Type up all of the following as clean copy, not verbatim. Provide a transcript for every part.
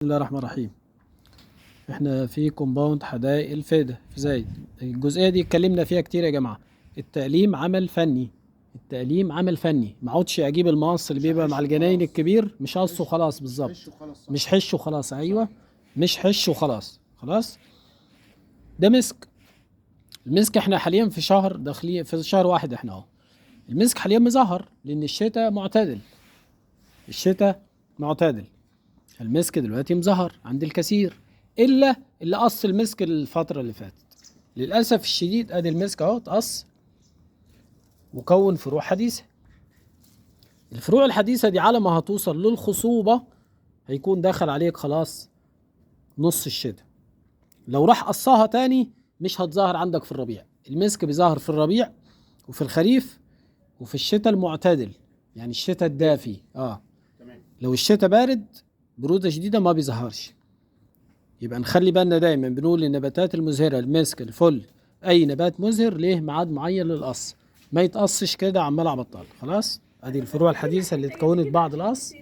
الله الرحمن الرحيم. احنا في كومباوند حدائق الفدا في زايد. الجزئية دي اتكلمنا فيها كتير يا جماعة. التقليم عمل فني، التقليم عمل فني، ما عودش اجيب المقص اللي مش بيبقى حش مع الجناين وخلاص. الكبير، مش قص وخلاص. بالظبط، حش وخلاص، صح. مش حش وخلاص. ايوه، مش حش وخلاص. خلاص، ده مسك. المسك احنا حاليا في شهر داخلين في شهر واحد، احنا اهو المسك حاليا مزهر لان الشتاء معتدل. الشتاء معتدل، المسك دلوقتي مزهر عند الكثير، الا اللي قص المسك الفترة اللي فاتت للاسف الشديد. ادي المسك اهو اتقص وكون فروع حديثه. الفروع الحديثة دي على ما هتوصل للخصوبه هيكون دخل عليك خلاص نص الشتاء. لو راح قصها تاني مش هتظهر عندك في الربيع. المسك بيظهر في الربيع وفي الخريف وفي الشتاء المعتدل، يعني الشتاء الدافي. تمام. لو الشتاء بارد برودة شديدة ما بيظهرش. يبقى نخلي بالنا دايما، بنقول للنباتات المزهرة، المسك، الفل، اي نبات مزهر ليه ميعاد معين للقص، ما يتقصش كده عمال على بطال. خلاص، ادي الفروع الحديثة اللي اتكونت بعد القص.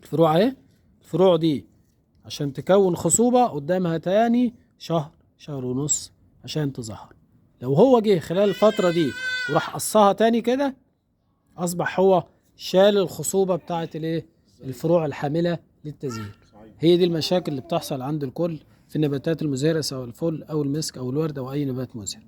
الفروع اهي، الفروع دي عشان تكون خصوبة قدامها تاني شهر، شهر ونص عشان تظهر. لو هو جه خلال الفترة دي وراح قصها تاني كده، اصبح هو شال الخصوبة بتاعت الايه؟ الفروع الحاملة للتزهير. صحيح. هي دي المشاكل اللي بتحصل عند الكل في النباتات المزهرة، سواء الفل او المسك او الورد او اي نبات مزهر.